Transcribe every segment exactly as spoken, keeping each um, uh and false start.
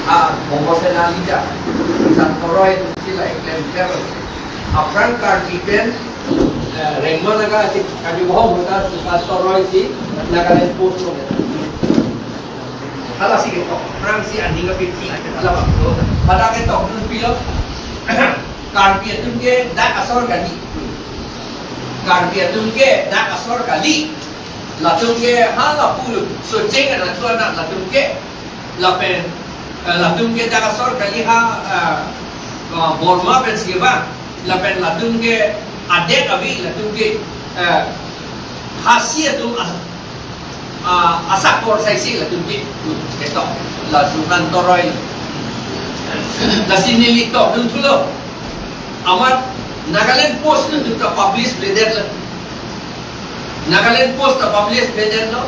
Ah, Bongo Sena leader Sushanta Roy atumsi la klemkle. Aphrang Karbi pen, eh, Rengma Naga si kami bohong hota Sushanta Roy si Nagaland Post lo. Hala si ketok, aphrang si aning apithi, hala bang. Pada ketok dun pilo. Karbi atum ke dak asor kali. Karbi atum ke dak asor kali. Latum ke hala pu Socheng anak tu anak latum ke. Lapen, eh, latum ke dak asor kali ha, eh, eh, Borma pen si ba. Lapen latum ke adet avi latum ke, eh, Khasi atum as-, ah, asakor saisi latum ke. Ketok, la Sushanta Roy. Lasi neli tok dun thulo. Amat Nagaland Post atum ta publish bledet la. Nagaland Post ta publish bledet lo,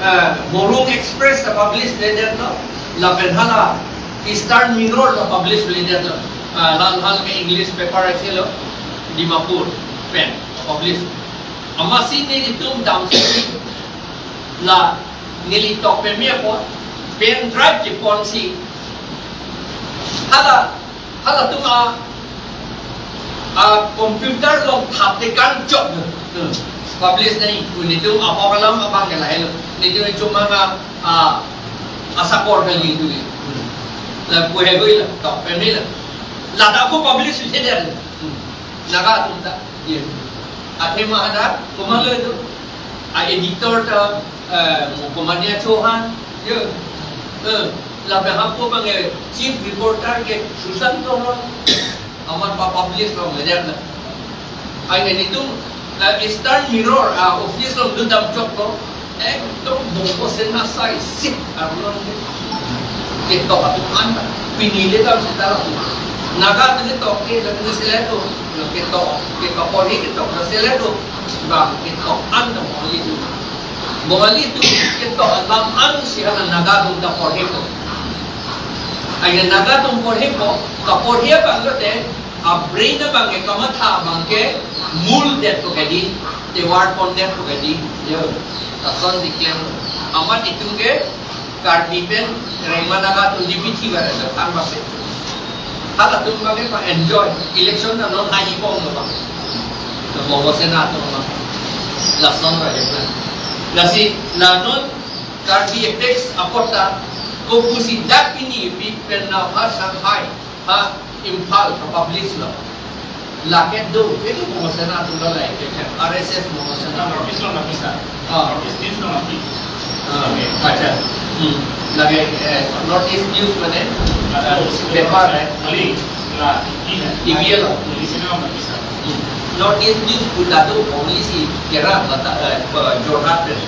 eh, Morung Express ta publish bledet lo, lapen hala Eastern Mirror ta publish bledet lo, eh, la hal ke English paper ase lo, Dimapur pen publish. Amatsi nelitum damsi la neli tok peme apot, pen drive keponsi hala Halatum a, a computer along thap te kan chok. Hmm. Publish nai, netum apok alam abang ke lahelo. Netum cuma a, a, asakor kali tu. Hmm. La pu hegoi la, tok peme la. Ladak ko publish use der. Hmm. Naga atum ta. Ye. Athema ada, komatlo itu. A editor ta, eh, Mokomania Chauhan, ye. Eh, lapen hapu abang, eh, chief reporter ke Sushanta Roy, amat pa publish lo media na. Ai netum, eh, Eastern Mirror, ah, office along dun dam chok lo, ekdom Bongo Sena sai sip arlo. Ketok atum an ta, pini le dam seta atum. Naga atum ketok ke, latum seledo, ketok, ke kaporhi ketok, seledo. Bang ketok an ta Bongali atum. Bongali atum ketok alam an si hala Naga atum ta porhipo. Aya Naga atum porhipo, kaporhi abang lote, a brain abang ke kamatha abang ke mul detpo kedi, tewar pon detpo kedi, ya. Lason si klem. Amat itum ke, Karbi pen Rengma Naga atum di pithi bare so an bang pen. Halatum bang ke pa enjoy. Election ta non hai pong lo bang. To Bongo Sena atum bang. Lason ba de. Lasi la non Karbi Apex apot ta kopusi dak pini pi pen na ha Shanghai, ha Imphal ta publish lo. Lake do, itu Bongo Sena atum lo lai, R S S Bongo Sena lo. North East lo nggak bisa. Ah. North East News lo nggak bisa. Ah, oke. Acha. Hmm. Lake, eh, North East News mane, eh, bepar, eh. Kali, lah, T V ya. T V lo. Di sini nggak bisa. Hmm. North East News pun dak do, only si Kerala, Batak, eh, Jorhat, eh.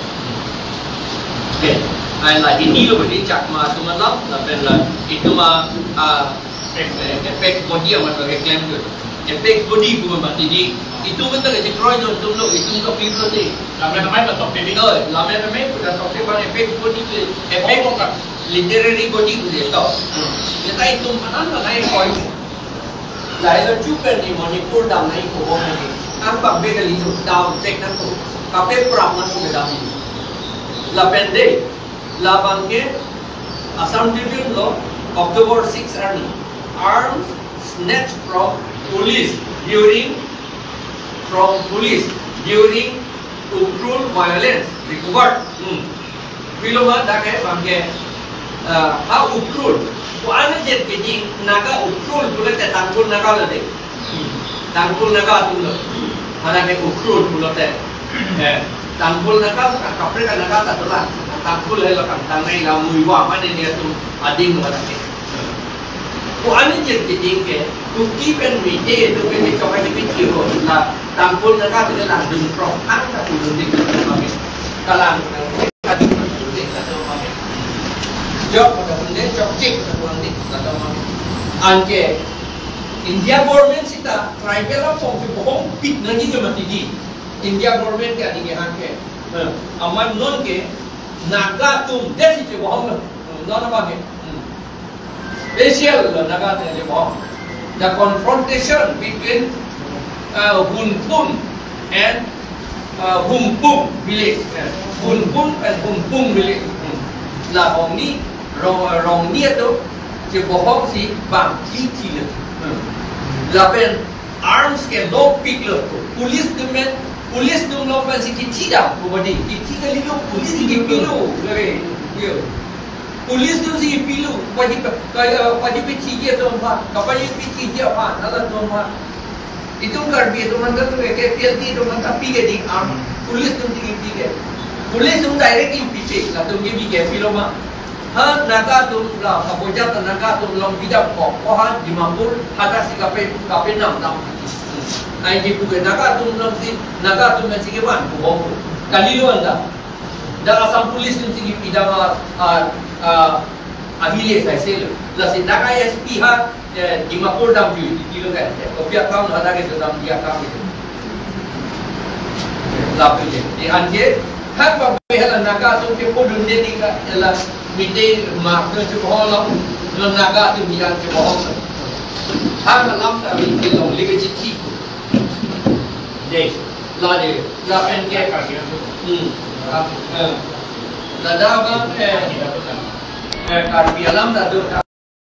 Oke. Ai la Hindi lo, di Chakma atum alam, lapen la itum a, ah, Apex, eh, apex body amat bagi claim tu. Apex body pu mati di. Itum mati ke kroidun atum lo, itum ke piblo di. Lame namai ba tok pedi. Oh, lame namai pu dak tok pedi bang apex body tu. Apex literary body pu di tok. Hmm. Kita itum panan na nai koi. Lahelo chupen di Manipur dam nai ko bom nai. Ang bang be kali tu dam tek na tu. Kape prap na tu dam ni. Lapen de. Labang ke Assam Tribune lo October six arni, arms snatched from police during, from police during Ukhrul violence recovered. Hmm. Pilo ma dak ke bang ke, eh, ha Ukhrul. Ko-an jet ke di Naga Ukhrul pulote Tangkhul Naga lo de. Tangkhul Naga atum lo. Mana ke Ukhrul pulote. Eh, Tangkhul Naga, ka-, kaprek Naga ta dolang. Tangkhul helo kam tangai la Muivah mane ni atum ading lo mana ke. Ko-an jet ke ding ke, Kuki pen Meitei atum ke chok aji pi chiro la Tangkhul Naga ke la dun prok ang ta dun dik kami. Kalang. Jok pada hunde, jok cik pada hunde, kata mami. Anke India government sita tribal apong si bohong pit nangji ke mati di. India government ke adi ke hangke. Eh, amat non ke Naga atum desi si bohong lo. Non apa ke? Hmm. Special lo Naga atum si bohong. The confrontation between, uh, Hunpun and, uh, Humpung village. Uh, Hunpun and Humpung village. Hmm. La Rongni, Rong, Rongni atum Kebohok si bang kiki le. Lapen arms ke longpik lo. Police atum men, police atum along pensi kithi dam, kobadi, kithi kalilo police kipi lo. Lare, yo. Police atum si kipi lo, padi pe, kaya, padi pe kithi atum aphan, kapadi pe kithi aphan, hala atum aphan. Itum Karbi atum aphan ta tu ke P L T atum aphan ta pi ke di arm, police atum si kipi ke. Police atum directly pi ke, latum ke pi ke pilo ma. Ha, Naga atum la, kapoja ta Naga atum along bidam ko, ko ha Dimapur, hata si kape, kapenam dam. Ai di pu ke Naga atum along si, Naga atum si kevan ko bom. Kalilo anta. Dak Assam Police atum si kipidam a, a, a, ahile sai selo. Lasi Naga S P ha, eh, Dimapur damjui, di kilo kan. Kopi akam hata ke damji akam ke. Lapu je. Di anke, hak ba hala Naga atum ke podun de di ka, hala mite ma ke chebohok lo, lo Naga atum yang chebohok lo. Hak alam ta mi ke longle ke chichi. De, la de, lapen ke. Hmm. Eh. Lada bang, eh, eh, Karbi alam ta do.